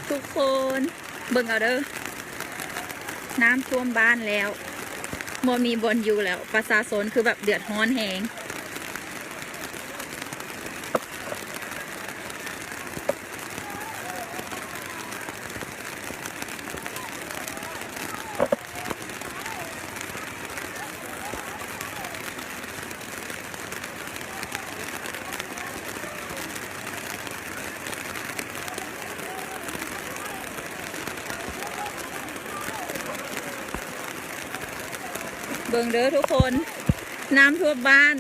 ທຸກຄົນເບິ່ງເອົາເດີ ນ້ຳຖ້ວມບ້ານແລ້ວ ບໍ່ມີບ່ອນຢູ່ແລ້ວ ປະຊາຊົນຄືແບບເດືອດຮ້ອນແຮງ. ເບິ່ງເດີທຸກຄົນ ນ້ຳຖ້ວມບ້ານ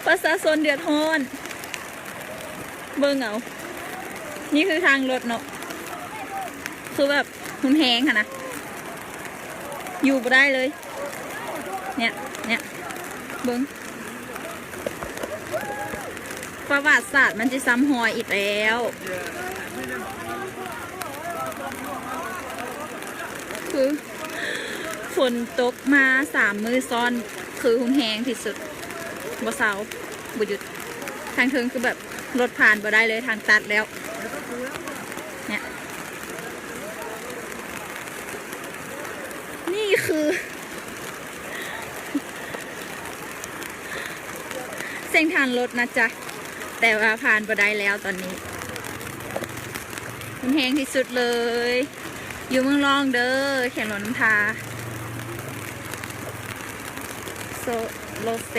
ປະຊາຊົນເດືອດຮ້ອນ ເບິ່ງເອົາ ນີ້ຄືທາງລົດເນາະ ຄືແບບຮຸນແຮງຫັ້ນນະ ຢູ່ບໍ່ໄດ້ເລີຍ ເນຍ ເນຍ ເບິ່ງ ປະຫວັດສາດມັນຊິຊ້ຳຮອຍອີກແລ້ວ ຄື ຝົນຕົກມາສາມມື້ຊ້ອນ ຄືຮຸນແຮງທີ່ສຸດ ບໍ່ເຊົາ ບໍ່ຢຸດ ທາງເທິງຄືແບບລົດຜ່ານບໍ່ໄດ້ເລີຍ ທາງຕັດແລ້ວ ເນຍ ນີ້ຄື ເສັ້ນທາງລົດນະຈ໊ະ ແຕ່ວ່າຜ່ານບໍ່ໄດ້ແລ້ວຕອນນີ້ ຮຸນແຮງທີ່ສຸດເລີຍ ຢູ່ເມືອງລອງເດີ ແຂວງຫຼວງນ້ຳທາ ໂຊໂລເຊ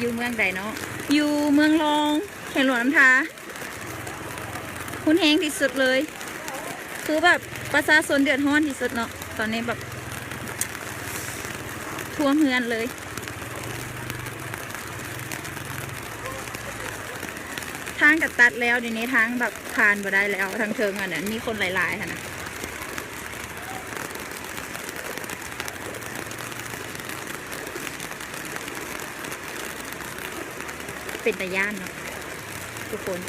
ຢູ່ເມືອງໃດເນາະ ຢູ່ເມືອງລອງ ແຂວງຫຼວງນ້ຳທາ ຮຸນແຮງທີ່ສຸດເລີຍ ຄືແບບປະຊາຊົນເດືອດຮ້ອນທີ່ສຸດເນາະ ຕອນນີ້ແບບຖ້ວມເຮືອນເລີຍ ທາງກະຕັດແລ້ວ ດຽວນີ້ທາງແບບຜ່ານບໍ່ໄດ້ແລ້ວ ທາງເທິງຫັ້ນນະ ມີຄົນຫຼາຍໆຫັ້ນນະ ເປັນຕາຢ້ານເນາະທຸກຄົນ.